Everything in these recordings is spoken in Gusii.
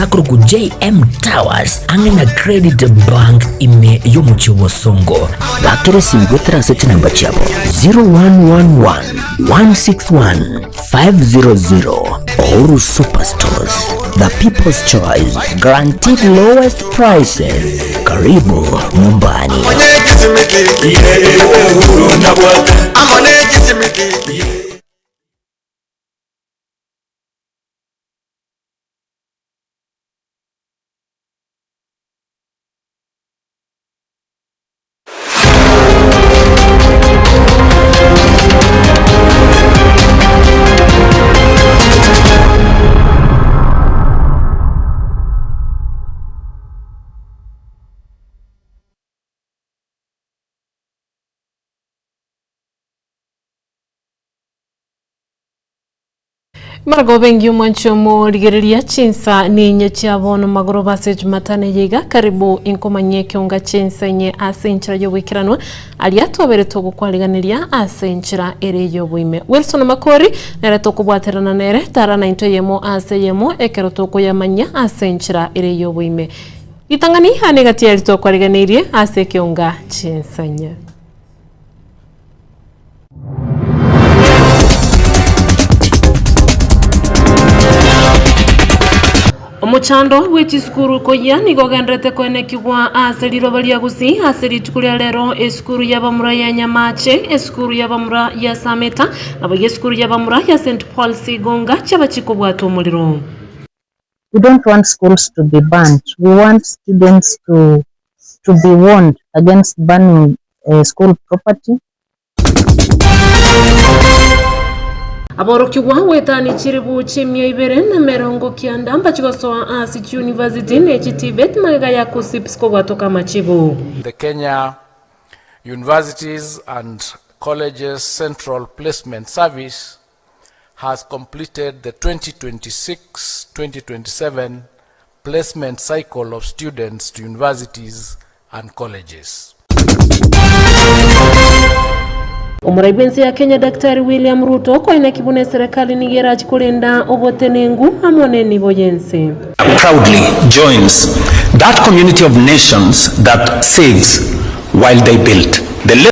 Akorokwa JM Towers ang'e na Credit Bank ime y'omochie o Bosongo. Bakera esimi goetera ase chinamba chiabo 0111 161 500. Uhuru Superstores, the people's choice, guaranteed lowest prices. Karibu nyumbani. Marogoba engiya omwanchi omorigereria chinsa ninye chia bono magoroba ase Jumatano eye iga karibu inkomanyie ekeonga chinsa inye ase enchera y'oboikeranwa aria twabere togokwariganeria ase enchera ere y'oboime. Wilson Makori nere tokobwaterana nere tara naintwe eyemo ase eyemo ekero tokoyamanyia ase enchera ere y'oboime. Ritang'ani ane egati yaria twakwariganeirie ase ekeonga chinsa inye. Omochando bwe chisukuru koyia nigo ogendererete koenekigwa ase riroba ria Gusii ase rituko ria rero esukuru y'abamura ya Nyamache, esukuru y'abamura ya Sameta naboigo esukuru y'abamura ya St Paul's Igonga chiaba chikobwata omorero. We don't want schools to be burnt, we want students to to be warned against burning school property. Aborokigwa goetania chilifu chimia ibere na emerongo kianda mbachi gosoa ase chiuniversity ne chiTVET magega ya KUCCPS kobwatoka amachibu. The Kenya Universities and Colleges Central Placement Service has completed the 2026-2027 placement cycle of students to universities and colleges. Omorai bw'ense ya Kenya Daktari William Ruto koineki buna eserekari nigo erachi korenda obotenengu amo nenibo y'ense. Proudly joins that community of nations that saves while they build. The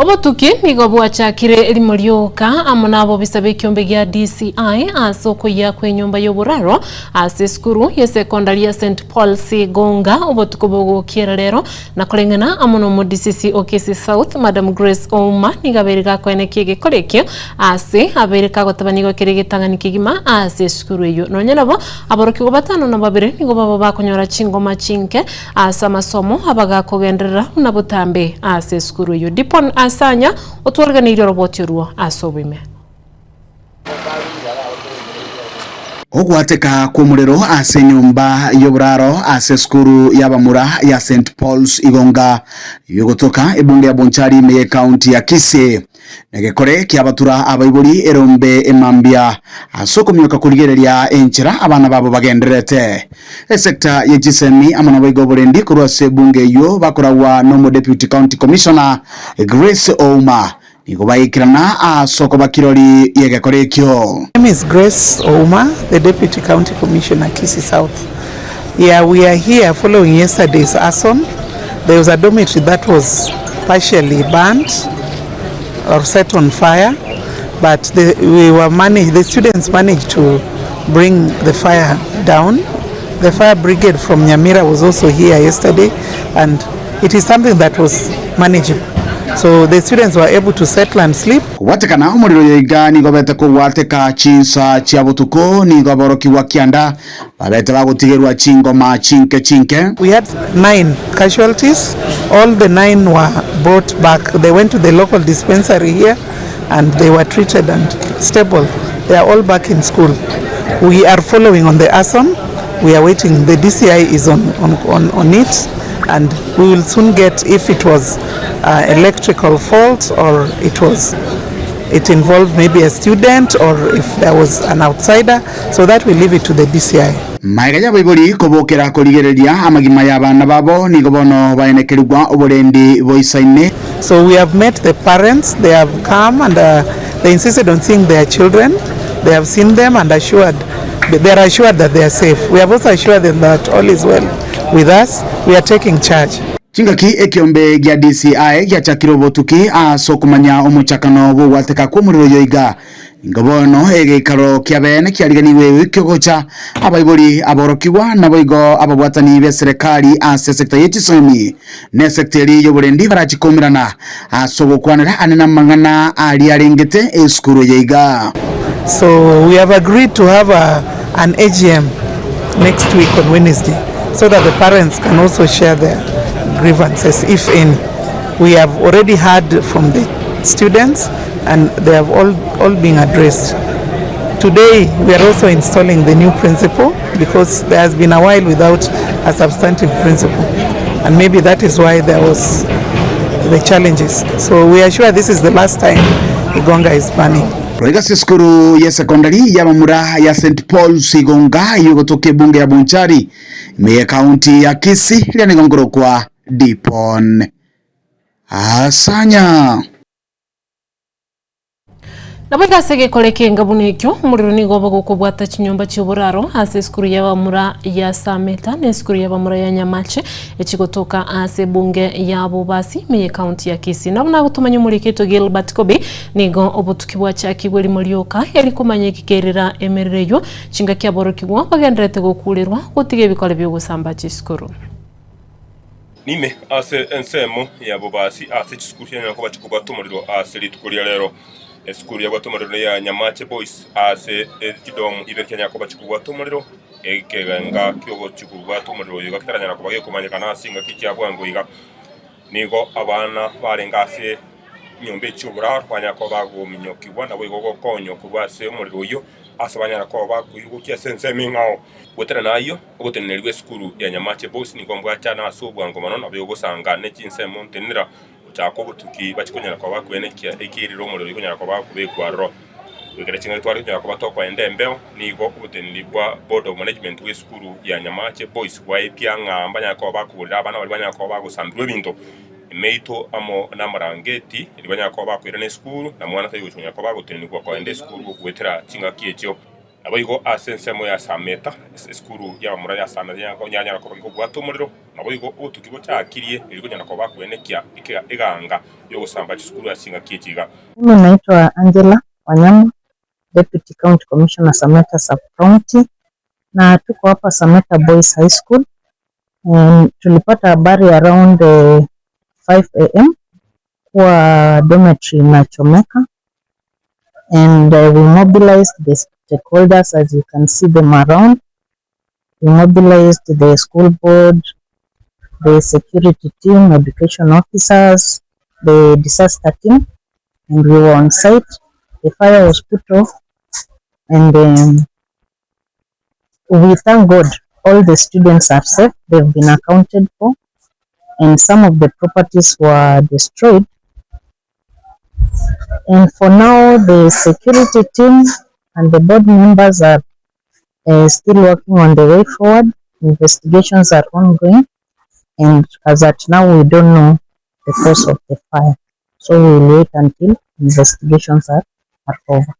Obotuki nigo bwachakire erimo rioka amo nabobisa b'ekiombe gia DCI ase okoyia kw'enyomba y'oboraro ase esukuru y'esekondari ya St Paul's Gonga obotuko bogokiera rero na koreng'ana amo n'omodisisi o Kisii South Madam Grace Ouma nigo abeire gakoenekia egekora ekio ase abeire kagoteba nigo kere egetang'ani kegima ase esukuru eyio. Nonya nabo aborokigwa batano na babere nigo baba bakonyora chingoma chinke Ase amasomo abagakogenderera buna botambe ase esukuru eyio. Dipon Asanya otwariganeirie oroboti orwo ase oboime. Ogwateka kw'omorero ase enyomba y'oboraro ase esukuru y'abamura ya St Paul's Igonga egotoka ebunge ya Bonchari ime y'ecounty ya Kisii. Negekore kiabatura abaibori erombe emambia ase okomioka korigereria enchera abana babo bagendererete. Esecta ye chisemi amo naboigo oborendi korwa ase ebunge eyio bakoragwa nomo Deputy County Commissioner Grace Ouma nigo baikerana ase okoba kirori yegekore ekio. My name is Grace Ouma, the Deputy County Commissioner Kisii South. Yeah, we are here following yesterday's arson. There was a dormitory that was partially burnt or set on fire, but the, we were managed, the students managed to bring the fire down. The fire brigade from Nyamira was also here yesterday, and it is something that was manageable. So the students were able to settle and sleep. Kobwatekana omorero oyo iga nigo obete kogwateka chinsa chia botuko, nigo aborokigwa kianda Babete bagotigerwa chingoma chinke chinke. We had nine casualties, all the nine were brought back, they went to the local dispensary here and they were treated and stable, they are all back in school. We are following on the arson, we are waiting, the DCI is on, on, on, on it and we will soon get if it was uh, electrical fault or it was it involved maybe a student or if there was an outsider so that we leave it to the DCI. Magega y'abaibori kobokera korigereria amagima y'abana babo, nigo bono baenekerigwa oborendi boisaine. So we have met the parents, they have come and uh, They insisted on seeing their children, they have seen them and assured, they are assured that they are safe. We have also assured them that all is well with us, we are taking charge. Chingaki ekeombe gia DCI giachakire obotuki ase okomanya omochakano bw'ogwateka kw'omorero oyo iga. Ingo bono egeikaro kia beene kiariganigwe goika ogocha, abaibori, aborokigwa, naboigo ababwatani b'eserekari ase esecta ye chisemi na esecta eria y'oborendi barachie koumerana ase ogokwanera ane namang'ana aria arengete esukuru eye iga. So we have agreed to have a an AGM next week on Wednesday so that the parents can also share their grievances if any. We have already heard from the students and they have all, all been addressed. Today we are also installing the new principal because there has been a while without a substantive principal and maybe that is why there was the challenges. So we are sure this is the last time Igonga is burning. Roiga ase esukuru y'esekondari y'abamura ya St Paul's Igonga eyio egotoka ebunge ya Bonchari ime y'ekaunti ya Kisii eria nigo nkorokwa Dipon Asanya. Naboigo ase egekora ekenga buna ekio, omorero nigo oba gokobwata chinyomba chi'oboraro ase esukuru y'abamura ya Sameta na esukuru y'abamura ya Nyamache echigotoka ase ebunge ya Bobasi ime y'ecounty ya Kisii. Nabo nagotomanya omorikito Gilbert Kobi nigo obotuki bwachakigwe rimo rioka eri komanya ekikerera emerero eyio chingaki aborokigwa bagendererete gokurerwa gotiga ebikore bi'ogosamba chisukuru. Nime ase ensemo ya bobasi ase chisukuru chianyara koba chikobwata omorero ase rituko ria rero. Esukuru yabwate omorero neya Nyamache Boys ase chidomu ibere chianyara koba chikobwata omorero. Ekegenga kiogochia kobwata omorero oyo iga ketaranyara koba gekomanyekana ase engaki chia bwango iga. Nigo abana barenge ase nyomba echi chi'oboraro banyara koba bagominyokigwa naboigo gokonywa korwa ase omorero oyio ase banyara koba bakoirwa gochia ase ensemo eng'ao. Goetera nayio, oboteneneri bw'esukuru ya Nyamache Boys nigo mbwachana ase obwango mono nabo egosanga ne chinsemo ntenenera gochaka obotuki bachie konyara koba bakoenekia ekiirire omorero ikonyara koba bakobekwa aroro. Goikera chingaki tware konyara koba tokoenda embeo, nigo oboteneneri bwa Board of Management bw'esukuru ya Nyamache Boys bwaetia ng'a mbanyare koba bakogorera abana baria banyare koba bagosambirwa ebinto, emeito amo namarangeti erio banyare koba bakoirana esukuru na mwana tari gochia konyara koba agotenenigwa koenda esukuru goetera chingaki echio. Naboigo ase ensemo ya Sameta, esukuru y'abamura ya Sameta yanyara koba gekobwata omorero, naboigo obotuki bochakirie erio konyara koba bakoenekia eganga y'ogosamba chisukuru ase chingaki echi iga. Mimi naitwa Angela Wanyama, Deputy County Commissioner Sameta Sub County, na tuko hapa Sameta Boys High School. And tulipata habari around 5 am kuwa dormitory inachomeka and uh, we mobilized the stakeholders as you can see them around. We mobilized the school board, the security team, education officers, the disaster team, and we were on site. The fire was put off, and um, we thank God all the students are safe. They've been accounted for, and some of the properties were destroyed. And for now, the security team and the board members are uh, still working on the way forward. Investigations are ongoing, and as at now, we don't know the cause of the fire. So we will wait until investigations are, are over.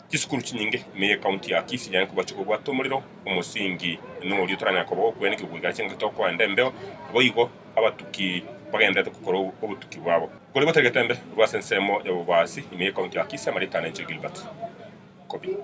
Chisukuru chinyinge ime y'ecounty ya Kisii nyare koba chikobwata omorero, omosingi noria otaranyara koba gokwenekigwa goika chingaki tokoenda embeo, naboigo abatuki bagendererete gokora obotuki bwabo. Kore gotari getembe korwa ase ensemo ya Bobasi ime y'ecounty ya Kisii amarieta ane inche Gilbert Kobi.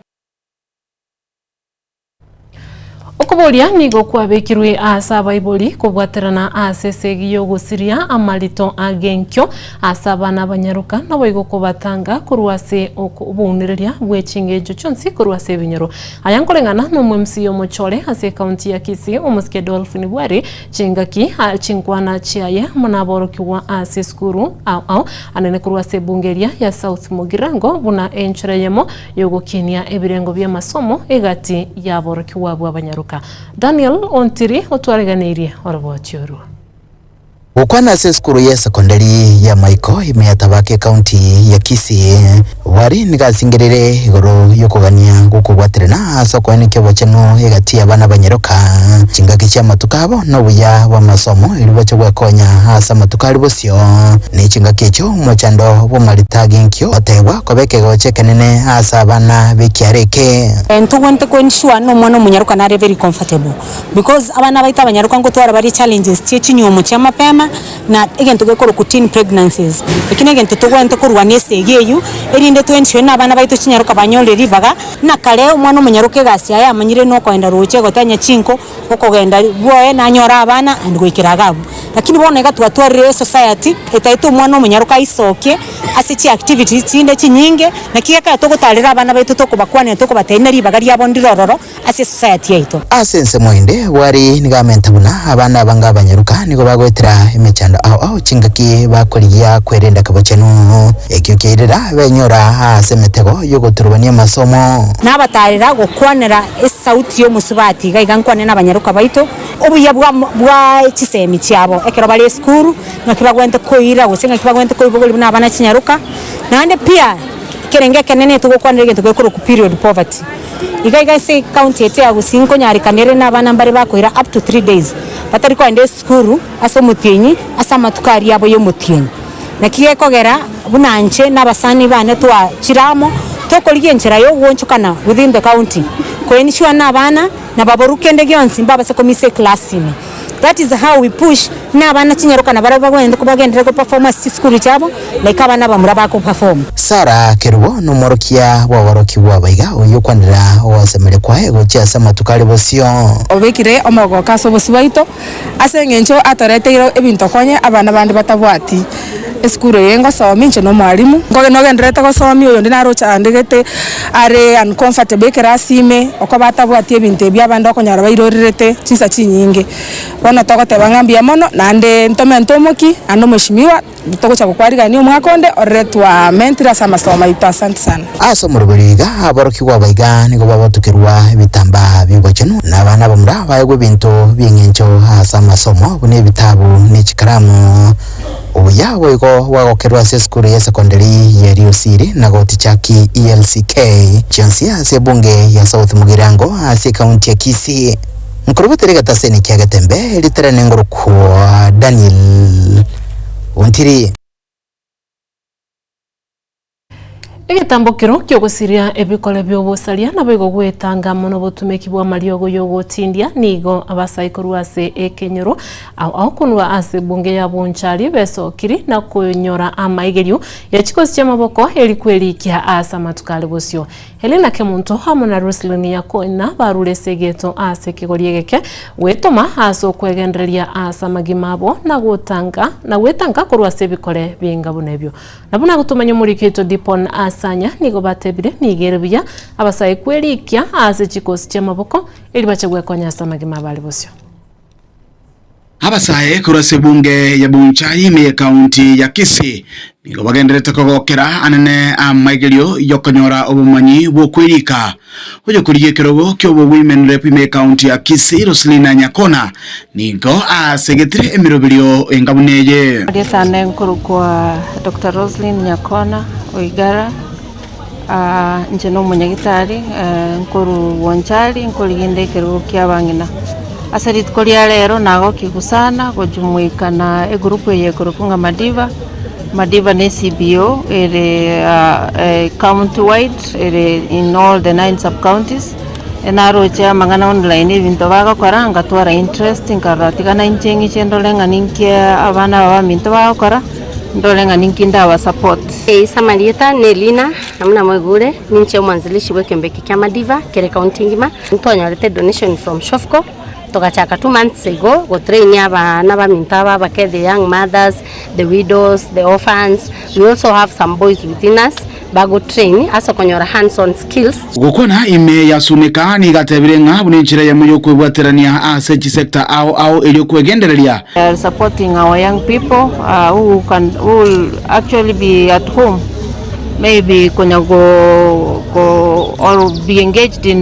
Okoboria nigo kwabekirwe ase abaibori kobwaterana ase esegi y'ogosiria amarito ag'enkio ase abana abanyaroka, naboigo kobatanga korwa ase obounereria bwe chingencho chionsi korwa ase ebinyoro. Aya nkoreng'ana n'omwMCA omochore ase ekaunti ya Kisii omosike Dolphin Bwari chingaki chinkwana chiaye amo naborokigwa ase esukuru ao ao anene korwa ase ebunge eria ya South Mugirango buna enchera eyemo y'ogokinia ebirengo bi'amasomo egati y'aborokigwa abwo abanyaroka. Daniel Ontiri otwareganeirie oroboti orwo. Gokwana ase esukuru ye secondary ya Maiko ime ya Tabaka ecounty ya Kisii, Bwari nigo asingerire igoro y'okogania gw'okobwaterana ase okoenekia obochenu egati y'abana abanyaroka chingaki chi'amatuko abo na obuya bw'amasomo erio bache gwekonya ase amatuko aria bosio. Ne chingaki echio omochando bw'amarita agenkio otebwa koba ekegocha ekenene ase abana b'ekiaro eke. Ntogwente ko ensure nomwana omonyaroka nare very comfortable because abana baito abanyaroka ngotwara bare challenges chie chinywomo chia mapema na egento gekorokwa teen pregnancies. Eki negento togwente korwania esegi eywo erinde to ensure na abana baito chinyaroka banyorire ribaga. Buna kare omwana omonyaroka egasi yaye amanyire nokogenda roche gotenya chinko, okogenda bwoye nanyore abana and goikera iga abwo. Lakini bono iga twatwarire esociety etaete omwana omonyaroka aisokie ase chiactivities chinde chinyinge, naki ekero togotarera abana baito tokobakwanera tokobatebia buna ribaga riabo ndire ororo ase esociety yaito. Ase ensemo ende, Bwari nigo amenta buna abana abange abanyaroka nigo bagoetera emechando ao ao chingaki bakorigia kwerenda kebochenu. Ekio kiairera benyora ase emetego y'ogoturubania amasomo. Nabatarera gokwanera esauti y'omosubati iga iga nkwane nabanyaroka baito, obuya bwa bwa chisemi chiabo ekero bare esukuru, ng'aki bagwenerete koira gose ng'aki bagwenerete koibogoria buna abana chinyaroka. Naende pia ekerengo ekenene togokwanera egento gekorokwa period poverty. Iga iga ase ecounty yaito ya Gusii nkonyarekana ere na abana mbare bakoira up to 3 days batari kogenda esukuru ase omotienyi ase amatuko aria abo ya omotienyi. Naki gekogera buna inche na abasani bane twachire amo, tokorigia enchera y'ogwonchokana within the county, koensure na abana nababorwa kende gionsi mbabase komisa eclass ime. That is how we push na abana chinyaroka nabarabwo bagwenerete kobagenderera goperform ase chisukuru chiabo like abana abamura bakoperform. Sarah Kerubo nomworokia bw'aborokigwa abaiga oyio okwanera ogosemeria kwaye gochia ase amatuko are bosio. Obekire omogooko ase obosio bwaito, Ase engencho atoreteire ebinto konye abana bande batabwati. Esukuru eye ngosomia inche nomwalimu, nkoge nogendererete gosomia oyonde naro ochandegete are uncomfortable ekerasi ime okoba atabwati ebinto ebio abande okonyora bairorerete chinsa chinyinge. Bono togoteba ng'a mbuya mono naende ntomente omokia naende omweshimiwa. Togocha gokwarigania omwaka onde orore twamentire ase amasomo aito. Asante sana. Ase omoroberi iga aborokigwa aba iga nigo bagotukerwa ebitambaa bi'obochenu, na abana abamura baegwe ebinto bi'engencho ase amasomo, buna ebitabu ne chikaramu. Obuya boigo bwagokerwa ase esukuru ya sekondari ya Riosiri na Gotichaki ELCK, chionsi ase ebunge ya South Mugirango ase ekaunti ya Kisii. Nkorubotere egetaseni kia Getembe, ritera nengorokwa Daniel Ontiri. Egetambokero ki'ogosiria ebikore bi'obosaria naboigo gwetanga mono obotumeki bw'amariogo y'ogotindia nigo abasae korwa ase ekenyoro ao ao konwa ase ebunge ya Bonchari besokiri na konyora amaigerio ya chikosi chi'amaboko eri kwerikia ase amatuko are bosio. Helena Kemunto amo na Roselyn Yakoina barure ase egeto ase ekegori egeke gwetoma ase okwegendereria ase amagima abo na gotanga na gwetanka korwa ase ebikore binga buna ebio. Na buna gotomanya omoriki oito Dipon Asanya nigo batebire nigo ere buya abasae kwerikia ase chikosi chi'amaboko eri bache gwekonya ase amagima abo are bosio. Abasae korwa ase ebunge ya Bonchari ime y'ekaunti ya Kisii nigo bagendererete kogokera anene amaigerio y'okonyora obomanyi bw'okwerika. Oyokorigia ekerogo ki'obowomen rep ime y'ekaunti ya Kisii Roselina Nyakona nigo asegetire emeroberio enga buna eye. Riesane nkorokwa Doctor Roselyn Nyakona Oigara, inche na omonyagitari nkorwa Bonchari nkorigia inde ekerogo kia abang'ina. Ase rituko ria rero nagokigwa sana gojumuika na egroup eye ekorokwa ng'a Madiva, Madiva ne CBO ere county wide ere in all the nine sub counties, naroche amang'ana online ebinto bagokora ngatwara interest nkarora tiga nainche ng'iche ndore ng'a ninki abana aba baminto bagokora, ndore ng'a ninki ndaba support. Ase amarieta ne Elina, amo namoigure, ninche omwanzilishi bw'ekeombe eke kia Madiva kere ekaunti engima. Ntwanyorete donation from Shofco, togachaka 2 months ago gotrain abana baminto aba abake, the young mothers, the widows, the orphans. We also have some boys within us bagotrain ase okonyora hands on skills. Gokwana ime ya Sunika nigo atebire ng'a buna enchera eyemo y'okwebwaterania ase chisector ao ao erio kwegendereria. We are supporting our young people who can who will actually be at home. Maybe konya go go or be engaged in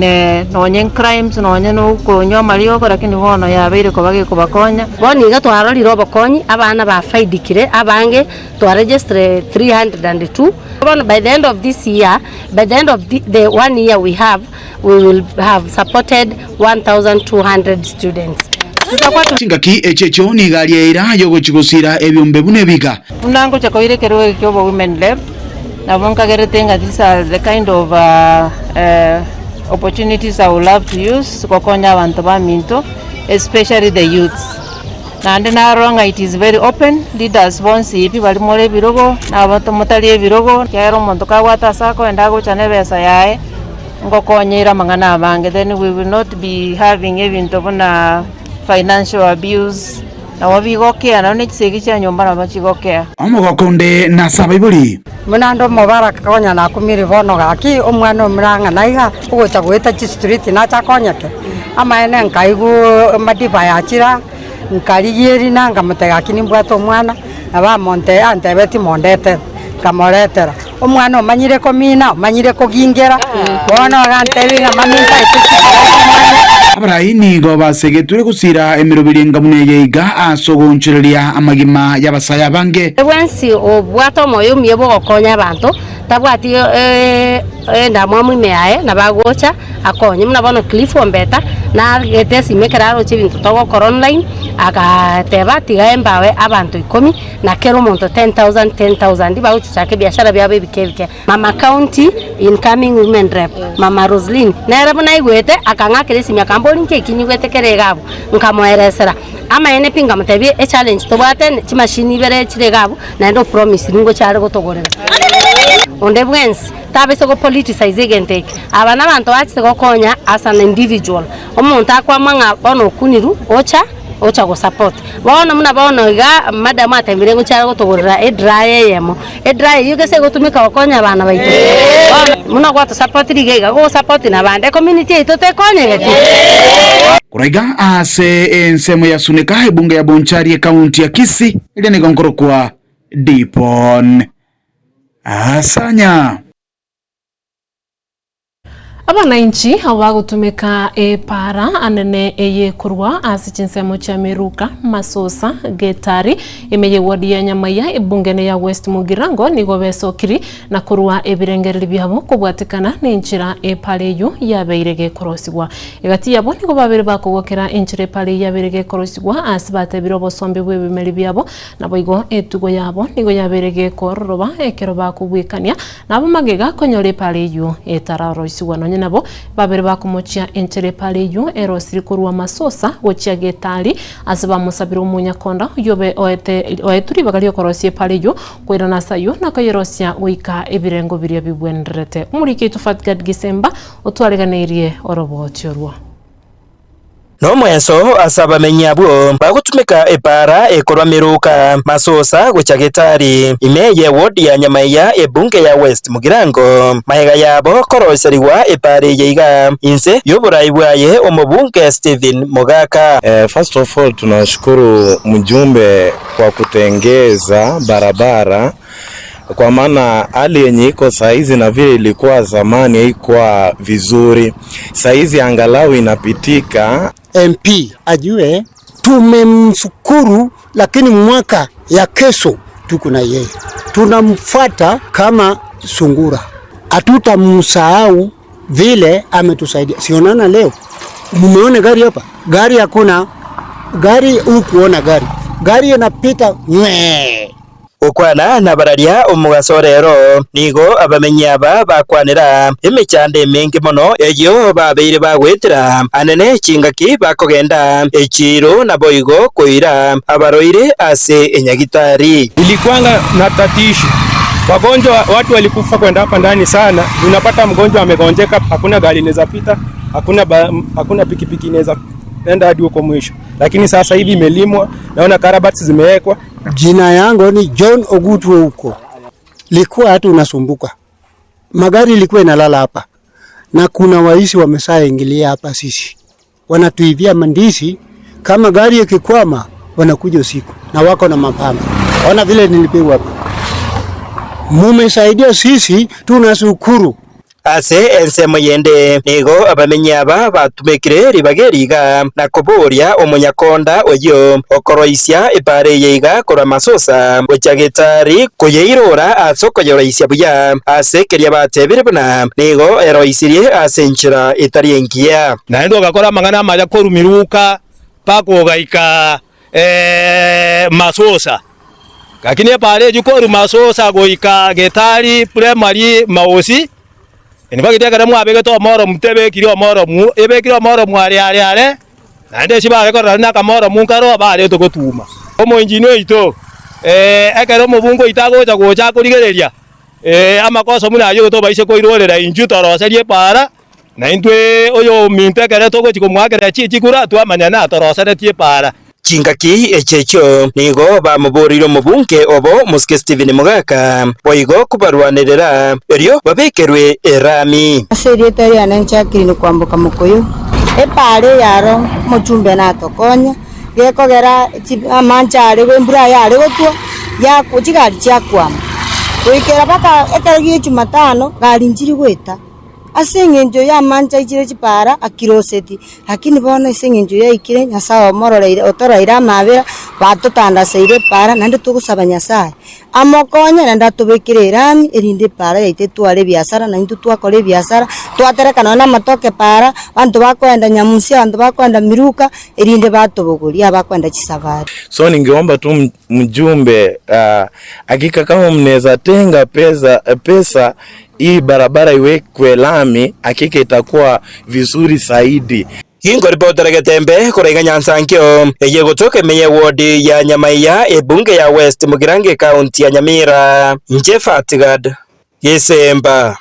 nonye crimes nonye na okonywa amariogo lakini bono yabeire koba gekobakonya. Bono iga twarorire obokonyi, abana bafaidikire abange, twaregistered 302, bono by the end of this year, by the end of the one year we have, we will have supported 1200 students. Tutakuwa Chingaki echi echio nigo aria eira y'ogochia gosiira ebiombe buna ebiga. Buna ngocha koira ekerogo eke ki'obo women rep, nabo nkagerete ng'a these are the kind of opportunities I would love to use gokonya abanto baminto especially the youths. Naende narora ng'a it is very open, leaders bonsi pi baria more ebirogo na abanto motari ebirogo, ekiagera omonto kabwate ase akoenda agocha na ebesa yaye, ngokonyeire amang'ana amange then we will not be having ebinto buna financial abuse. Nabo bigokea, nabo ne chisegi chia nyomba nabo chigokea. Omogoko onde nase abaibori. Buna ande omobaraka konya nakumire bono gaki, omwana omura ng'a naiga, ogocha goeta chistreet nache akonyeke, amaene nkaigwa amadiba yachire aa, nkarigia erina nkamotebia gaki nimbwate omwana, nabo amonte antebetie mondetere, nkamoretera. Omwana omanyire komina, omanyire kogingera, bono agantebia ng'a mami ntaete chikorosi omwana. Abarai nigo basegetwe gosiira emeroberi enga buna eye iga ase ogoonchoreria amagima y'abasae abange. Bwensi obwate omoyo omuya bw'ogokonya abanto, tabwati endamwamu ime yaye, nabo agocha akonye. Buna bono Cliff Ombeta nagete esime ekero aroche ebinto togokora online, agateba tiga embawe abanto ikomi. na kera omonto 10,000, 10,000, bagochichaka ebiashara biabo ebike ebike. Mama County incoming women rep, Mama Roselyn, nere buna aigwete akang'akera esimi akamboria nki eki nyigwete kere iga abwo, nkamoeresera amaene pi nkamotebia echallenge tobwate ne chimashini ibere chire iga abwo, naende opromisiri ngochi are gotogorera. Onde bwensi tabesa go politicize egento eke, aba nabanto bachete gokonya as an individual, omonto akoamua ng'a bono okunirwe ocha. ocha gosupport. Bono buna bono iga madam atebire ngochia are gotogorera edryer eyemo, edryer eyio gese egotumeka gokonya abana baito. Bono buna gwatosapotire iga iga gogosapoti na abande ecommunity yaito tekonyegeti. Korwa iga ase ensemo ya Suneka, ebunge ya Bonchari, ekaunti ya Kisii, eria nigo nkorokwa Dipon Asanya. Abanainchi abo bagotumeka epaara anene eye korwa ase chinsemo chia Miruka, Masosa, Getari, ime ye ward ya Nyamaiya, ebungene ya West Mugirango nigo besokiri na korwa ebirengererio biabo kobwatekana nenchera epaara eyio yabeire gekorosigwa. Egati yabo nigo babere bakogokera enchera epaara eyio yabeire gekorosigwa ase batebire obosombe bw'ebimeri biabo naboigo etugo yabo nigo yabeire gekororoba ekero bakobwekania Nabo magega konyora epaara eyio etararoisigwa nonya nabo, babere bakomochia enchera epaara eyio erosirie korwa masosa gochia Getari, ase bamosabire omonyakonda oyio obe oete oetwe ribaga ri'okorosia epaara eyio, koirana ase ayio na koyerosia goika ebirengo biria bibwenerete. Omoriki oito Fatgard Gisemba otwareganeirie oroboti orwo. Nomoeso ase abamenyi abwo bagotumeka epaara ekorwa Miruka, Masosa gocha Getari, ime ye ward ya Nyamaiya ebunge ya West Mugirango. Magega yabo koroserigwa epaara eye iga inse y'oborai bwaye omobunge Stephen Mogaka. First of all tunashukuru mjumbe kwa kutengeza barabara kwa maana hali yenye iko saizi na vile ilikuwa zamani haikuwa vizuri, saizi angalau inapitika. MP ajue tumemshukuru, lakini mwaka ya kesho tuko na yeye, tunamfuata kama sungura, hatutamsahau vile ametusaidia. Sionana leo, mumeona gari hapa, gari hakuna gari, hukuona gari, gari inapita nywee. Gokwana nabararia omogaso o rero, nigo abamenyi aba bakwanera emechando emenge mono eyio babeire bagoetera anene chingaki bakogenda echiiro naboigo koira abarwaire ase enyagitari. Ilikuanga na tatishi wagonjwa, watu walikufa kwenda hapa ndani sana. Unapata mgonjwa amegonjeka, hakuna gari inaweza pita, hakuna, ba, hakuna pikipiki inaweza enda hadi huko mwisho, lakini sasa hivi imelimwa, naona karabati zimewekwa. Jina yangu ni John Ogutu huko. Likuwa hata unasumbuka. Magari ilikuwa inalala hapa. Na kuna waisi wameshaingilia hapa sisi. Wanatuibia mandisi kama gari ikikwama wanakuja usiku na wako na mapanga. Ona vile nilipigwa hapa. Mumesaidia sisi tunashukuru. Ase ensemo yende nigo abamenyi aba batumekire ribaga eri iga, na koboria omonyakonda oyio okoroisia epaara eye iga korwa masosa gochia Getari koyeirora ase okoyeroisia buya, ase keria batebire buna nigo eroisirie ase enchera etari engiya. Naende ogakora amang'ana amaya korwa Miluka mpaka ogaika Masosa. Lakini epaara eyio korwa Masosa goika Getari Primary Maosi, in fact ekero mwabegete omoromu tebekiri omoromu, ebekire omoromu are are are, naende ase bare korora buna akamoromu nkaro barete gotuma. Omoengineer oito ekero omobunge oito agocha gocha akorigereria amakoso buna ayio tobaise koirorera intwe toroserie epaara. Na intwe oyominto ekero togochia komoakera chikura, twamanya natoroseretie epaara. Chingaki echio nigo bamoboreire omobunge obo Mosike Stephen Mogaka boigo kobarwanerera erio babekerwe erami. Ase erieta riane nchakire kwamboka mokoyo, epaara eyaro omochumbe natokonya, gekogera amanche are embura yare gotwa, chigari chiakwama. Goikera mpaka ekero gie jumatano gari nchiri goeta. Ase engencho y'amanche aichire chipaara akiroseti, lakini bono ase engencho yaikire, Nyasae omororeire, otoroeire amaabera, batotandaseire epaara, naende togosaba Nyasae amokonye naende atobekere erami, erinde epaara yaito etware ebiasara, na intwe twakora ebiasara, twatereka nonya na amatoke paara, abanto bakoenda Nyamusia, abanto bakoenda Miruka, erinde batobogoria abakoenda chisafari. So ningeomba tu mjumbe hakika kama mnaeza tenga pesa, pesa Hii barabara iwekwe lami hakika itakuwa vizuri zaidi. Ginkoripotera Getembe korwa iga Nyansankio, eye egotoka ime y'ewodi ya Nyamaiya, ebunge ya West Mugirango ekaunti ya Nyamira. Inche Fatgad Gesemba.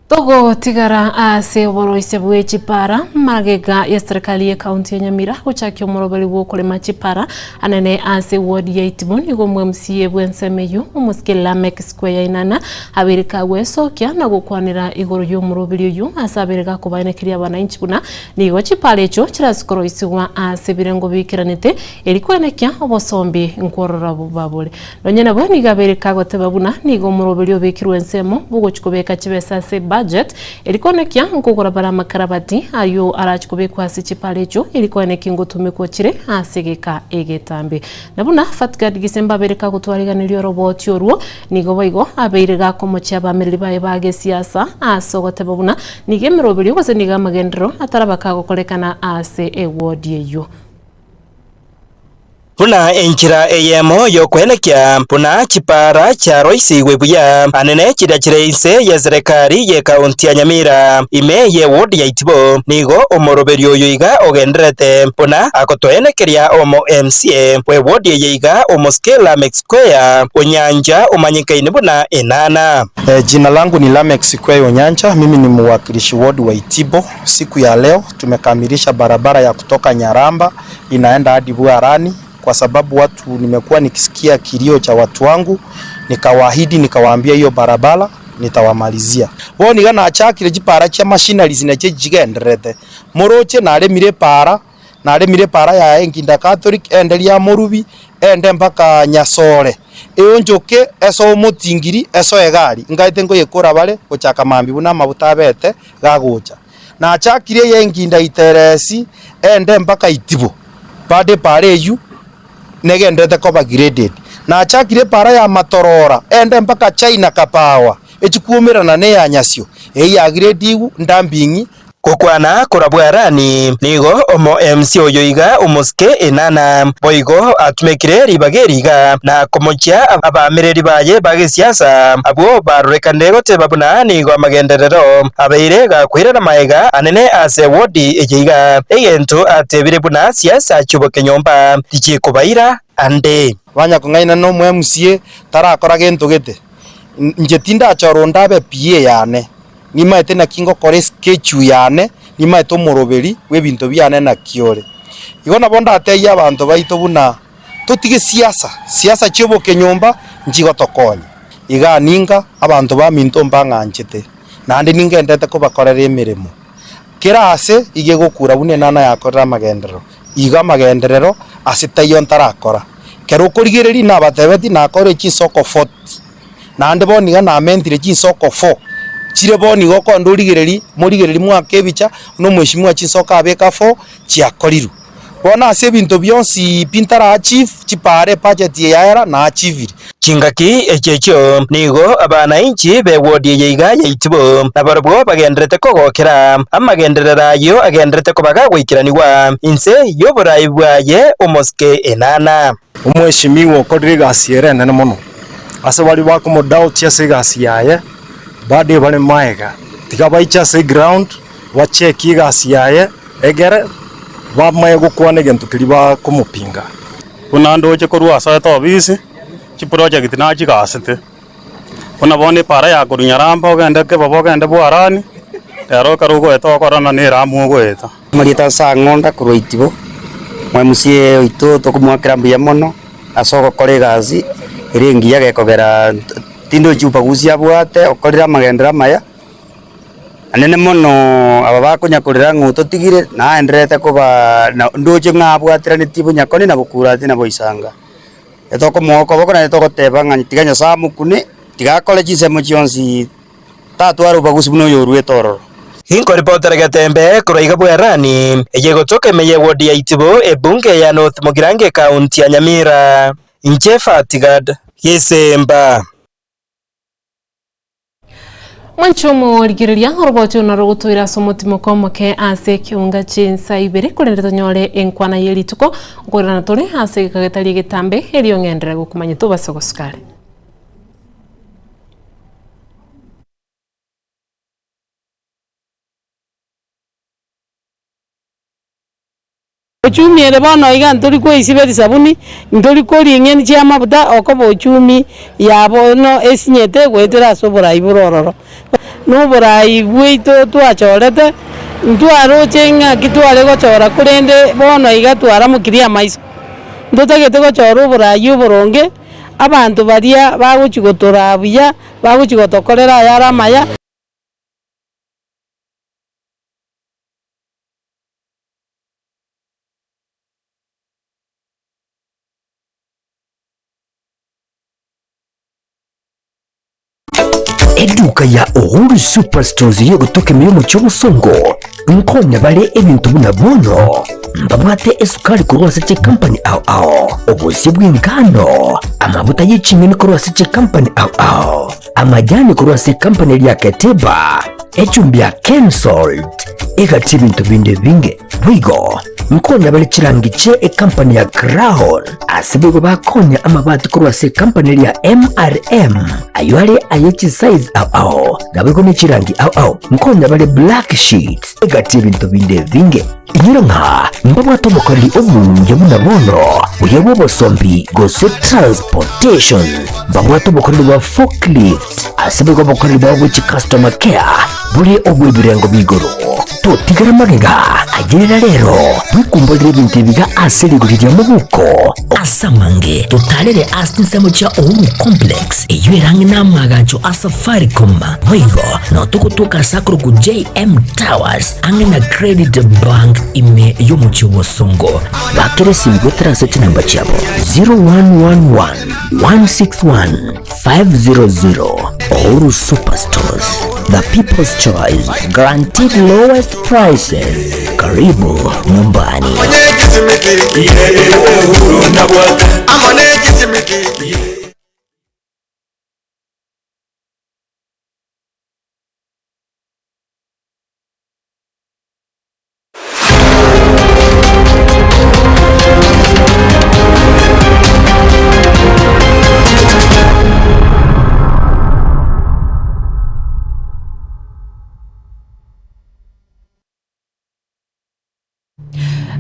Togotigara ase oboroisia bwe chipara magega ya serikali ye county ya Nyamira gochakia omoroberi bw'okorema chipara anene ase ward ya Itibo nigo omo MCA bw'ensemo eyio omosike Lameck Square Inana abeire kagwesokia na gokwanera igoro y'omoroberi oyio ase abeire gakobaenekeria abananchi buna nigo chipara echio chirasikoroisigwa ase ebirengo biikeranete eri koenekia obosombi nkworora babore. Nonya nabo nigo abeire kagoteba buna nigo omoroberio obekirwe ensemo bw'ogochia kobeka chibesa ase ebudget eri koenekia nkogora bare amakarabati ayio arache kobekwa ase chipara echio eri koenekia ngotumekwa chire ase egeka egetambe. Na buna Fatgard Gisemba abeire kagotwariganeria oroboti orwo, nigo boigo abeire gakomochia abamereri baye ba gesiasa ase ogoteba buna nigo emeroberio gose nigo amagenderero ataraba kagokorekana ase ewodi eyio. Buna enchera eyemo y'okoenekia buna chipaara chiaroisigwe buya, anene chiria chire inse y'eserekari y'ekaunti ya Nyamira, ime y'ewodi ya Itibo, nigo omoroberio oyo iga ogendererete buna agotoenekeria omo MCA bw'ewodi eye iga omosike Lameck Square Onyancha omanyekaine buna Enana. Jina langu ni Lameck Square Onyancha, mimi ni muwakilishi ward wa Itibo. Siku ya leo tumekamilisha barabara ya kutoka Nyaramba inaenda hadi Bwarani kwa sababu watu nimekuwa nikisikia kilio cha watu wangu, nikawaahidi nikawaambia hiyo barabara nitawamalizia. Bono iga nachakire chipara chia machineries nachio chigendererete moroche naremire epara naremire epara ya Enginda Catholic ende Riamorubi ende mpaka Nyasore eonchoke esoe omotingiri esoe egari ngaete nkoyekora bare gochaka mambia buna amabuta abete gagocha. Nachakire eyenginda iteresi ende mpaka itibo, bado epaara eyio negendererete koba graded. Nachakire epaara ya matorora ende mpaka China Kapawa, echikuomerana neya nyasio, eyio ya grade ndambing'i. Gokwana korwa bwarani, nigo omo MC oyo iga omosike enana, boigo atumekire ribaga eri iga na komochia abaamereri baye ba gesiasa abwo barorekanire goteba buna nigo amagenderero abeire gakoirana magega anene ase wodi eye iga, egento atebire buna siasa chi'obokenyomba tichikobaira ande. Banyakong'aina na omo MCA tarakora gento gete, inche tindachora onde abe PA yane. Nimaete naki ngokora eschedule yane, nimaete omoroberi bw'ebinto biane naki ore. Igo nabo ndatebie abanto baito buna totige siasa, siasa chi'obokenyomba nchigotokonya. Igaa ninga abanto baminto mbang'anchete, naende ningenderete kobakorera emeremo. Kera aase iga egokura buna enana yakorire amagenderero, igo amagenderero ase taiyo ntarakora. Kero okorigereria nabatebetie nakore chinsoko 40, naende bono iga namentire chinsoko four, chire bono iga okogenda origererie, morigererie mwake ebicha, buna omweshimiwa chinsoko abeka four, chiakorirwe. Bono ase ebinto bionsi pi ntara achieve, chipara ebudget eye yaera na achievire. Chingaki echi echio nigo abanainchi b'ewodi eye iga ya Itibo nabarabwo bagendererete kogokera amagenderero ayio agendererete koba gagoikeranigwa inse y'oboraai bwaye omosike Enana. Omweshimiwa okorire egasi ere enene mono, ase baria bakomodoubt ase egasi yaye, bado bare maega, tiga baiche ase eground bachekie egasi yaye egere bamanye gokwana egento keria bakomopinga. Buna ndoche korwa asoete obisi, chiproject nachigasete, buna bono epara ya korwa Nyaramba ogende Kebaba ogende Bwarani, rero ekero ogoeta okorora na eramu ogoeta. Amarieta ase ang'onda korwa Itibo, mwa MCA oito tokomoakera mbuya mono ase ogokora egasi ere engiya gekogera tindochi ubaguzi abwate okorire amagenderero amaya. Anene mono aba bakonya korera ng'a ototigire, naendererete koba na ndoche ng'a abwateranetie bonyakoni na bokurati na boisanga. Etokomoa okoboko naende togoteba ng'a tiga Nyasae amokune, tiga akore chinsemo chionsi, tatware obobagusi buna oyo oruete ororo. Inkoripotera Getembe korwa iga Bwerani, eye egotoka ime y'ewodi ya Itibo, ebunge ya North Mugirango ekaunti ya Nyamira. Inche Fatigad Gisemba. Mwanche omorigereria oroboti oro narogotoire ase omotimoko omoke ase ekeunga chinsa ibere korende tonyore enkwana ye rituko nkoirana tore ase egeka getari egetambe erio ng'enderere gokomanya tobase gosuka are. Ochumi ere bono iga ntori koisiberia sabuni, ntori koria ing'eni chi'amafuta, okoba ochumi ya bono esinyete goetera ase oborai bore ororo. Na oborai bwaito twachorete, ntwaroche ng'aki tware gochora korende bono iga twaramokirie amaiso. Ntotagete gochora oborai oboronge, abanto baria bagochia gotoraa buya, bagochia gotokorera ayare amaya. Eduka ya Uhuru Superstores y'ogotoka ime y'omochie obosongo nkonya bare ebinto buna bono mbabwate esukari korwa ase chikampani ao ao, obosie bw'engano, amabuta ye ching'eni korwa ase chikampani ao ao, amajani korwa ase ekampani eria ya Keteba, echumbi ya Kensalt, egati ebinto binde ebinge. Boigo nkonya bare chirangi chie ekampani ya Crown, ase boigo bakonya amabati korwa ase ekampani eria ya MRM, ayio are aye chisize ao ao, naboigo ne chirangi ao ao. Nkonya bare black sheets, egati ebinto binde ebinge. Inyora ng'a mbabwate obokoreri obuya buna bono, buya bw'obosombi gose transportation. Mbabwate obokoreri bwa forklift, ase boigo obokoreri bwabo bwe chicustomer care bore obw'ebirengo bia igoro. Totigera magega, ayerera rero, bwekumborere ebinto ebiga ase rigori ria mobuko. Ase amange, totarere ase chinsemo chia Uhuru Complex, eyio ere ang'e n'amaagacho a Safaricom. Boigo, nao togotoka ase akorokwa JM Towers, ang'e na Credit Bank ime y'omochie o Bosongo. Bakera esimi goetera ase chinamba chiabo 0111 161 500. Uhuru Superstores, the people's choice, guaranteed lowest prices. Karibu nyumbani.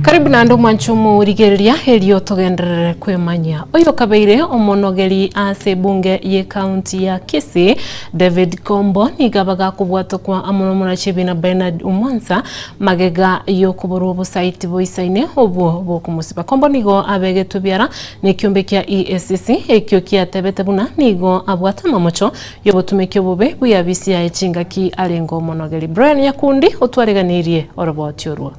Karibu naende omwanche omorigereria erio togenderere kwemanyia. Oyo okabeire omonogeri ase ebunge ye county ya Kisii David Kombo nigo abagakobwatokwa amo nomorachi ebina Bernard Omwansa magega yokoborwa obosaiti boisaine obwo bokomosiba. Kombo nigo abegetwe biara nekiombe kia EACC ekio kiatebete buna nigo abwate amamocho yobotumeki obobe bw'eabisi yaye chingaki arenge omonogeri. Brian Nyakundi otwareganirie oroboti orwo.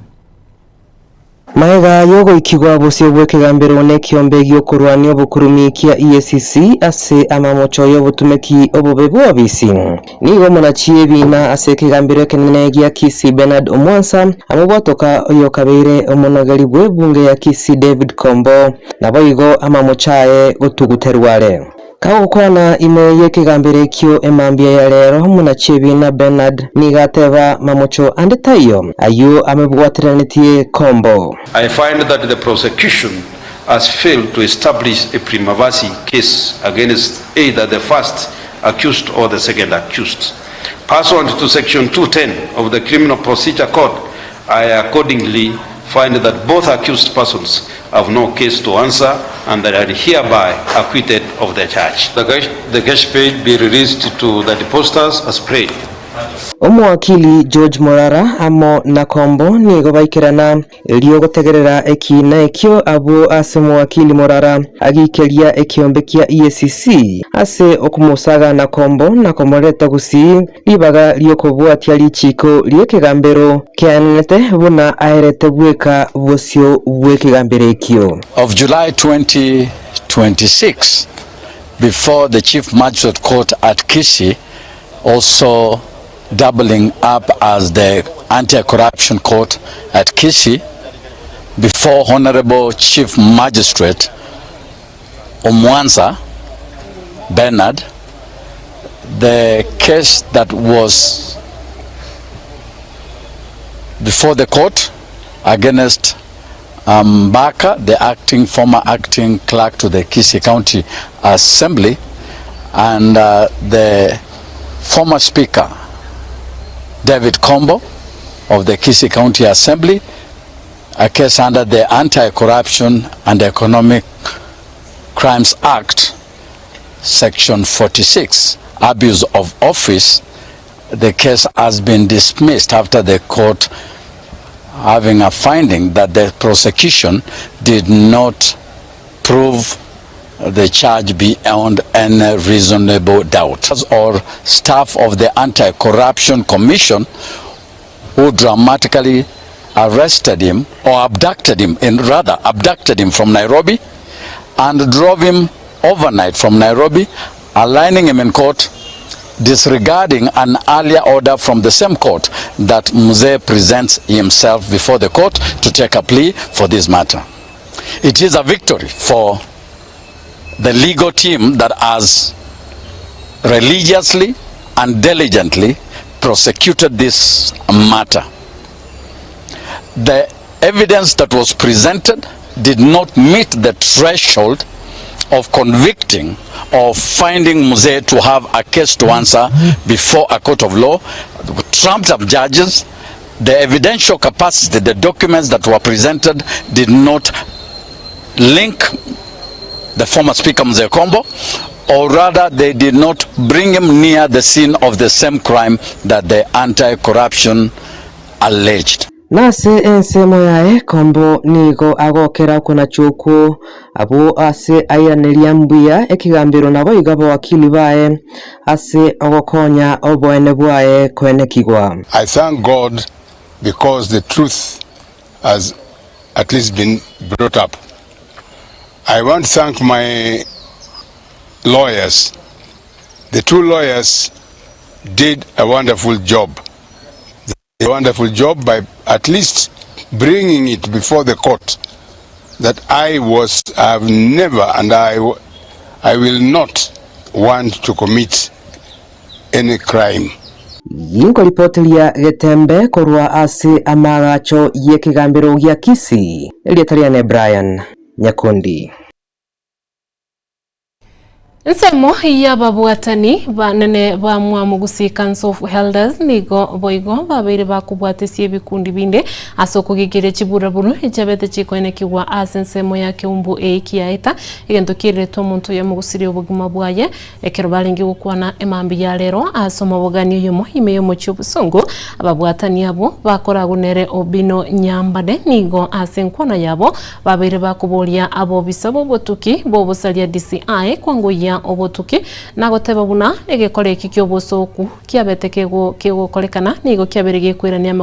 Magega y'ogoikigwa bosio bw'ekegambero nekiombe gi'okorwania obokurumi kia EACC ase amamocho y'obotumeki obobe bw'obisi, nigo omonachi ebiina ase ekegambero ekenene gia Kisii Bernard Omwansa amobwatoka oyokabeire omonogeri bw'ebunge ya Kisii David Kombo naboigo amamocho aye gotuguterwa are. Kagokwana ime y'ekegambero ekio emambia ya rero, omonachi-ebiina Bernard nigo ateba mamocho ande taiyo, ayio amebwateranetie Kombo. I find that the prosecution has failed to establish a prima facie case against either the first accused or the second accused. Pursuant to section 210 of the Criminal Procedure Code, I accordingly find that both accused persons have no case to answer and they are hereby acquitted of the charge. The cash, the cash paid be released to the depositors as prayed. Omowakili George Morara amo na Kombo nigo baikerana erio gotegerera ekiina ekio abwo ase omowakili Morara agiikeria ekiombe kia EACC ase okomosagana Kombo na komoreta gusii Ribaga ri'okobwatia richiiko ri'ekegambero kiaenenete buna aerete bweka bosio bw'ekegambero ekio. Of July 2026 before the Chief Magistrate Court at Kisii also doubling up as the Anti-Corruption Court at Kisii before Honorable Chief Magistrate Omwanza Bernard the case that was before the court against Mbaka, the acting former acting clerk to the Kisii County Assembly, and uh, the former speaker, David Kombo of the Kisii County Assembly, a case under the Anti-Corruption and Economic Crimes Act, Section 46, abuse of office. The case has been dismissed after the court having a finding that the prosecution did not prove the charge beyond any reasonable doubt. Or staff of the Anti-Corruption Commission who dramatically arrested him or abducted him, in rather abducted him from Nairobi and drove him overnight from Nairobi, aligning him in court, disregarding an earlier order from the same court that Mzee presents himself before the court to take a plea for this matter. It is a victory for the legal team that has religiously and diligently prosecuted this matter. The evidence that was presented did not meet the threshold of convicting or finding Mzee to have a case to answer before a court of law, trumped up judges. The evidential capacity, the documents that were presented did not link the former speaker Mzee Kombo, or rather they did not bring him near the scene of the same crime that the anti-corruption alleged. Nase ensemo yaye Kombo nigo agokera okonachwa okwo abwo ase airaneria mbuya ekegambero naboigo abawakili baye ase ogokonya oboene bwaye koenekigwa. I thank God because the truth has at least been brought up. I want to thank my lawyers. The two lawyers did a wonderful job. A wonderful job by at least bringing it before the court that I was, I have never and I, I will not want to commit any crime. Ginkoripoteria Getembe korwa ase amaagacho y'ekegambero gia Kisii, erieta riane Brian Nyakundi. Ensemo y'ababwatani banene ba Mwamugusi Council of Elders nigo boigo babeire bakobwatesia ebikundi binde ase okogigeria chiburaburu echabete chikoenekigwa ase ensemo ya Keumbu eiki yaeta egento kiereretwe omonto oyomo gosiria obogima bwaye ekero barenge gokwana emambia ya rero ase omobogani oyomo ime y'omochie obosongo ababwatani abwo bakoragwo nere Obino Nyambane nigo ase enkwana yabo babeire bakoboria abobisa b'obotuki bw'obosaria DCI kwangoyia komoboria obotuki na goteba buna egekora eki ki'obosooku kiabete kegokorekana nigo kiabeire gekoirania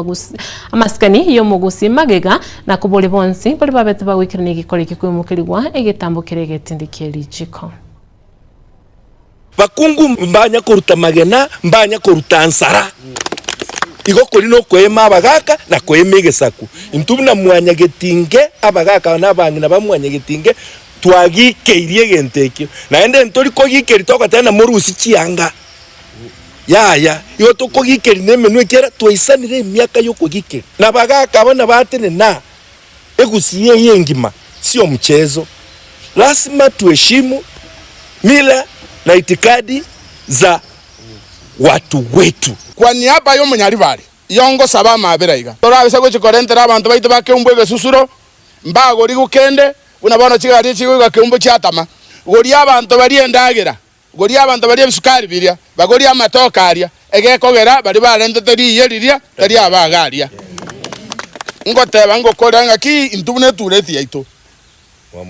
amasikani y'omogusi magega na koboria bonsi baria babete bagoikerania egekora eki koimokerigwa egetambo keria egetindi kie richiko. Bakungu mbanya koruta magena, mbanya koruta nsara. Igo koria nokoema abagaaka na koema egesaku. Intwe buna mwanyagetinge, abagaaka na abang'ina ba mwanyagetinge, twagikeirie egento ekio. Naende ntori kogikeria togoteba ng'a morusie chianga. Yaya, igo tokogikeria nemenwa ekiagera twaisanire emiaka y'okogikeria. Na abagaaka aba nabatenena Egusii eye engima sio mchezo, lasima tuheshimu mila na itikadi za watu wetu. Kwa niaba y'omonyaribari yongosaba amaabera iga, torabisa gochia korentera abanto baito ba keumbu egesusuro, mbagorigwe kende, buna bono chigari echi chigoika keumbu chiatama. Goria abanto baria endagera, goria abanto baria ebisukari biria, bagorie amatoke aria, egekogera baria barentete riiye riria tari abaga aria. Ngoteba ngokora ng'aki intwe buna etureti yaito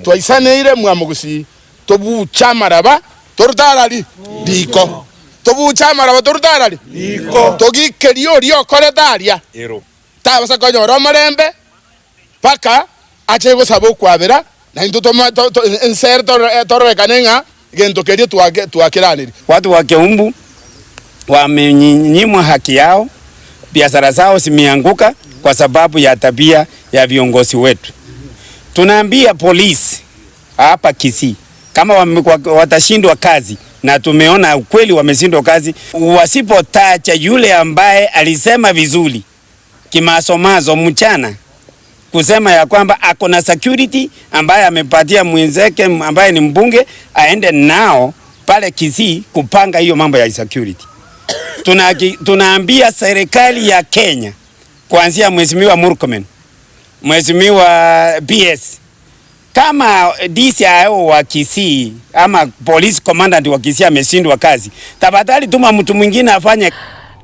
twaisaneire mwamogusii, tobuche amaraba torute arari riko, tobuche amaraba torute arari riko, togikerie oria okorete aria, tabasa konyora omorembe mpaka ache gosaba okwabera, na intwe toma to to ense ere toro tororekane ng'a gento keria twake twakeranirie. Watu wa Keumbu wamenyimwa haki yao, biashara zao zimeanguka kwa sababu ya tabia ya viongozi wetu. Tunaambia polisi hapa Kisii kama watashindwa kazi, na tumeona ukweli wameshindwa kazi, wasipotacha yule ambaye alisema vizuri kimasomaso mchana kusema ya kwamba ako na security ambaye amepatia mwenzake ambaye ni mbunge aende nao pale Kisii kupanga hiyo mambo ya security. Tunaambia serikali ya Kenya kuanzia Mheshimiwa Murkomen, Mheshimiwa PS, kama DCIO wa Kisii ama police commandant wa Kisii ameshindwa kazi, tafadhali tuma mtu mwingine afanye.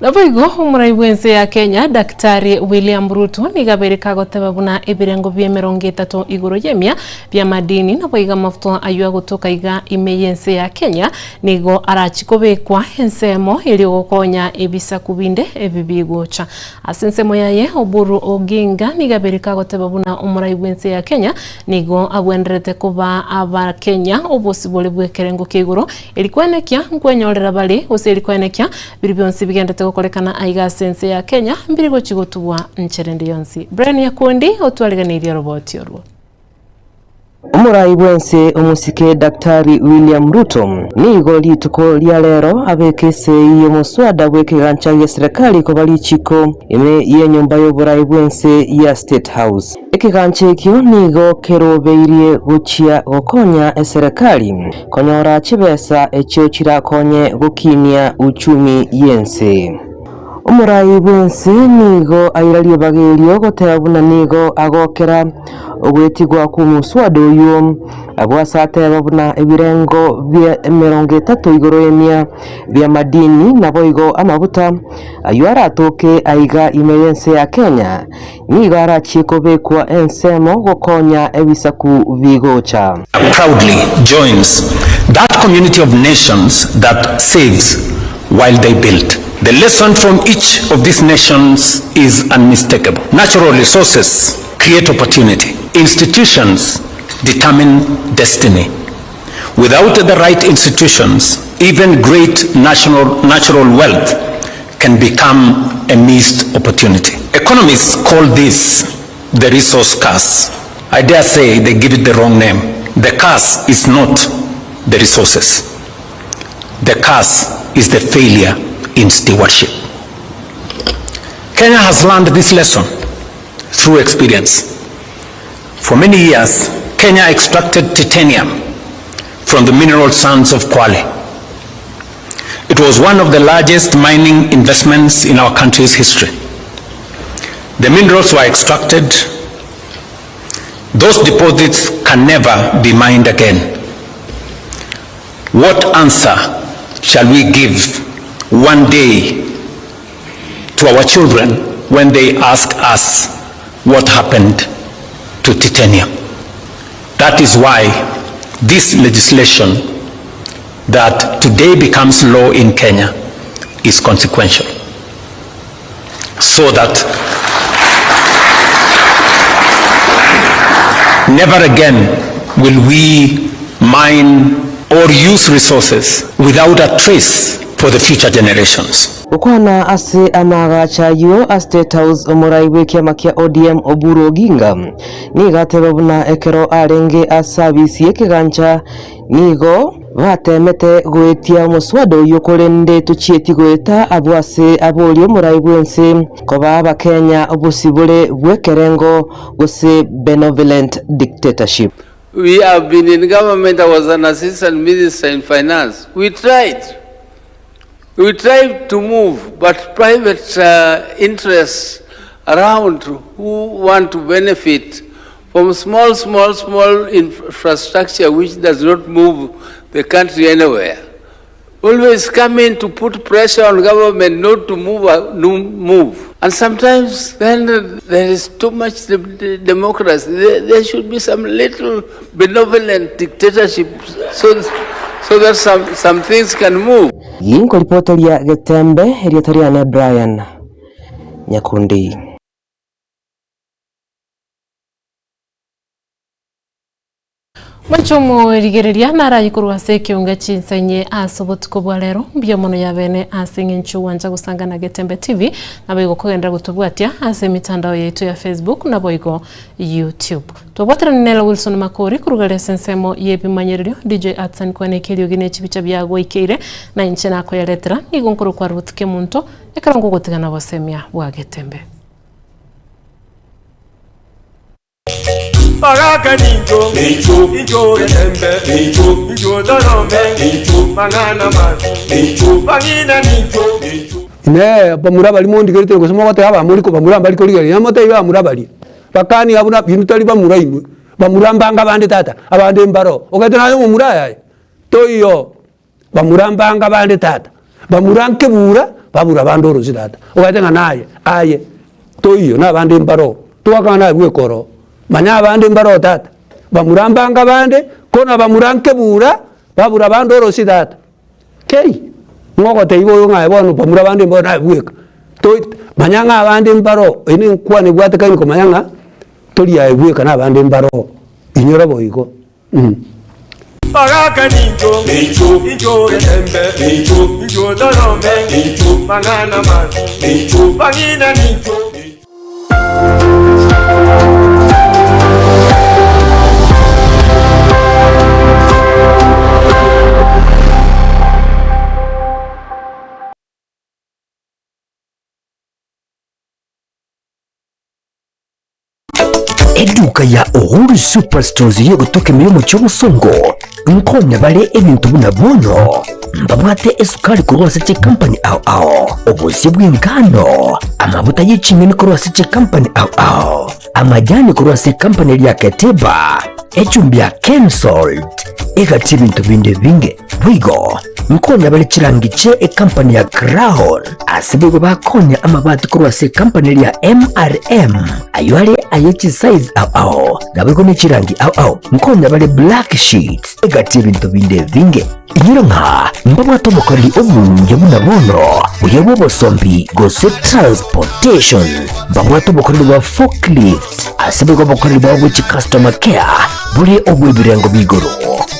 Naboigo omorai bw'ense ya Kenya Daktari William Ruto nigo abeire kagoteba buna ebirengo bi'emerongo etato igoro y'emia bi'amadini naboigo amafuta ayio agotoka iga ime y'ense ya Kenya nigo arachie kobekwa ensemo erio gokonya ebisaku binde ebi bigocha. Ase ensemo yaye Oburu Oginga nigo abeire kagoteba buna omorai bw'ense ya Kenya nigo agwenderete koba Abakenya obosibore bw'ekerengo kia igoro eri kwenekia nkwenyorera bare gose eri kwenekia Biri bionsi bigendete gokorekana aiga ase ense ya Kenya mbiri gochia gotugwa nchera ende yonsi. Brian Nyakundi otwariganeirie oroboti orwo. Omorai bw'ense omosike Daktari William Ruto nigo rituko ria rero abeke esei y'omoswada bw'ekegancha gia serikali koba richiko ime y'enyomba y'oborai bw'ense ya State House. Ekegancha ekio nigo kerobeirie gochia gokonya eserekari konyora chibesa echio chirakonye gokinia uchumi y'ense. Omorai bw'ense nigo aira ribaga erio goteba buna nigo agokera ogoetigwa kw'omoswada oyio, abwo ase ateba buna ebirengo bia emerongo etato igoro y'emia bi'amadini naboigo amabuta ayio aratoke aiga ime y'ense ya Kenya Nigo arachie kobekwa ensemo gokonya ebisaku bigocha. Proudly joins that community of nations that saves while they build. The lesson from each of these nations is unmistakable. Natural resources create opportunity. Institutions determine destiny. Without the right institutions, even great national, natural wealth can become a missed opportunity. Economists call this the resource curse. I dare say they give it the wrong name. The curse is not the resources. The curse is the failure in stewardship. Kenya has learned this lesson through experience. For many years, Kenya extracted titanium from the mineral sands of Kwale. It was one of the largest mining investments in our country's history. The minerals were extracted. Those deposits can never be mined again. What answer shall we give one day to our children when they ask us what happened to titanium? That is why this legislation that today becomes law in Kenya is consequential so that never again will we mine or use resources without a trace for the future generations. Gokwana ase amaagacho ayio a State House omorai bw'ekiama kia ODM Oburu Oginga nigo ateba buna ekero arenge ase abisi y'ekegancha nigo batemete goetia omoswada oyio korende tochieti goeta abwo ase aboria omorai bw'ense kobaa abakenya obosibore bw'ekerengo gose benevolent dictatorship. We have been in government, I was an assistant minister in finance. We tried. We tried to move, but private uh, interests around who want to benefit from small, small, small infrastructure which does not move the country anywhere. Always come in to put pressure on government not to move, uh, no move. And sometimes then uh, there is too much democracy. There, there should be some little benevolent dictatorship so, so that some, some things can move. Ginkoripoteria Getembe erieta riane Brian Nyakundi. Mwanche omorigereria naraye korwa ase ekeonga chinsa inye ase obotuko bwa rero. Mbuya mono yabene ase eng'encho gwancha gosanga na Getembe TV naboigo kogenderera gotobwatia ase emitandao yaito ya Facebook naboigo YouTube. Twabwaterani nere Wilson Makori koruga ase ensemo y'ebimanyererio DJ Atsan kwane eriogi ne chibicha biagoikeire na inche nakoyaretera nigo nkorokwa Ruth Kemunto ekero ngogotiga na bosemia bwa Getembe. Baraka ninjo, ninjo getembe, ninjo dorome, mang'ana mabi, bang'ina ninjo. Inee! Bamura baria mondigerete gose mogoteba abamori kobamura mbari korigereria? Namotebi bamura baria, Bakania buna inwe tari bamura inwe, bamura mbanga bande tata, abande mbaro. Ogete naye omomura ayaye? Toiyo. Bamura mbanga bande tata, bamura nkebura, babura bande orosi tata. Ogete ng'a naye, aye, toiyo na abande mbaro, twakana naye bweka oroo. Manya abande mbaro tata, bamura mbanga bande, ko na bamura nkebura, babura bande orosi tata. Kei! Ng'o ogotebia oyo ng'a aye bono bamura bande mbaro naye bweka. Toi manya ng'a abande mbaro, eye nenkwana ebwatekaine komanya ng'a tori aye bweka na abande mbaro, inyora boigo. Baraka ninjo, ninjo getembe, ninjo dorome, mang'ana mabi, bang'ina ninjo. Eduka ya Uhuru Superstores y'ogotoka ime y'omochie obosongo nkonya bare ebinto buna bono mbabwate esukari korwa ase chikampani ao ao, obosie bw'engano, amabuta ye ching'eni korwa ase chikampani ao ao, amajani korwa ase ekampani eria Keteba, echumbi ya Kensalt, egati ebinto binde ebinge. Boigo nkonya bare chirangi chie ekampani ya Crown, ase boigo bakonya amabati korwa ase ekampani eria MRM, ayio are aye chisize ao ao, naboigo ne chirangi ao ao. Nkonya bare black sheets, egati ebinto binde ebinge. Inyora ng'a mbabwate obokoreri obuya buna bono, buya bw'obosombi gose transportation, mbabwate obokoreri bwa forklift, ase boigo obokoreri bwabo bwe chicustomer care bore obw'ebirengo bia igoro.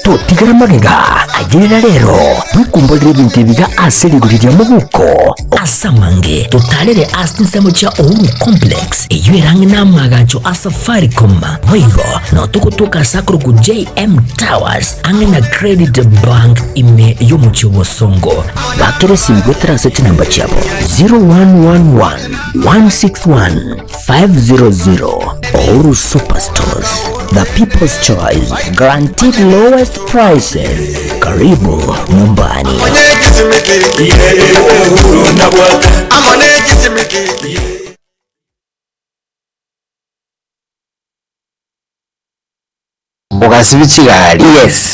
Totigara magega, ayerera rero, bwekumborere ebinto ebiga ase rigori ria mobuko. Ase amange, totarere ase chinsemo chia Uhuru Complex, eyio ere ang'e namagacho a Safaricom. Boigo nao togotoka ase akorokwa JM Towers, ang'e na Credit Bank ime y'omochie o Bosongo. Bakera esimi goetera ase chinamba chiabo 0111 161 500. Uhuru Superstores, the people's choice, guaranteed lowest prices. Karibu nyumbani. Ogasibia chigari. Yes.